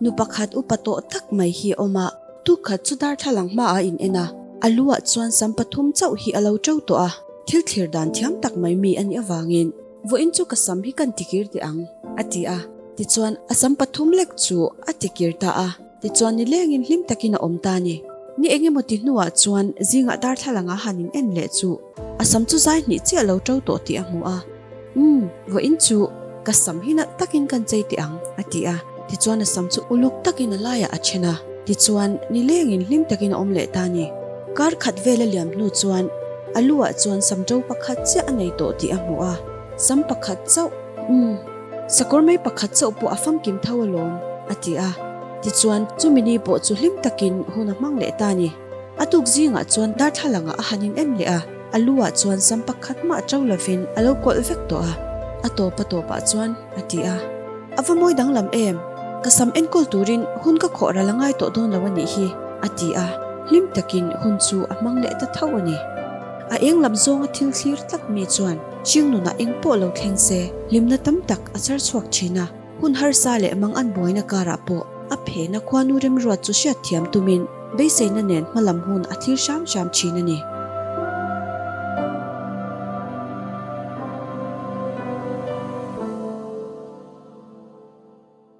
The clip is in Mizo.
Nu pakhat upa tawh tak mai hi a awm a, tukkhat chu darthlalang hmaah a in en a, a lu ah chuan sam pathum chauh hi a lo to tawh a, thil thlir dan thiam tak mai mi a nih avangin vawiin chu ka sam hi kan tikir teh ang a ti a, tichuan a sam pathum lek chu a tikir ta a, tichuan nilengin hlim takin a awm ta a ni. Ni engemaw ti hnuah chuan zingah darthlalang a han in en leh chu a sam chu zai hnih chiah lo to tawh tih a hmu a. Umm, vawiin chu ka sam hi nalh takin kan chei teh ang, a ti a. Tichuan a sam chu uluk takin a laiah a then a. Tichuan nilengin hlim takin a awm leh ta a ni. Kar khat vel a liam hnu chuan a lu ah chuan sam to pakhat chiah a nei tawh tih a hmu a. Sam pakhat chauh, umm, sakawr mai pakhat chauh pawh a famkim tho alawm, a ti a. Tichuan chumi ni pawh chu hlim takin hun a hmang leh ta a ni. A tuk zingah chuan darthlalangah a han in en leh a, a lu ah chuan sam pakhat mah to lovin a lo kawlh vek tawh a. A tawp a tawpah chuan a ti a, A va mawi danglam em? Ka sam enkawl turin hun ka khawh ral a ngai tawh dawn lo a nih hi, a ti a, hlim takin hun chu a hmang leh ta tho a ni. A eng lam zawnga thil thlir tlat mi chuan hringnunah eng pawh lo thleng se, hlimna tam tak a char chhuak thin a. Hun harsa leh mang an buaina karah pawh a phena khuanu remruat chu hriatthiam tumin beiseina nen hmalam hun a thlir hram hram thin a ni.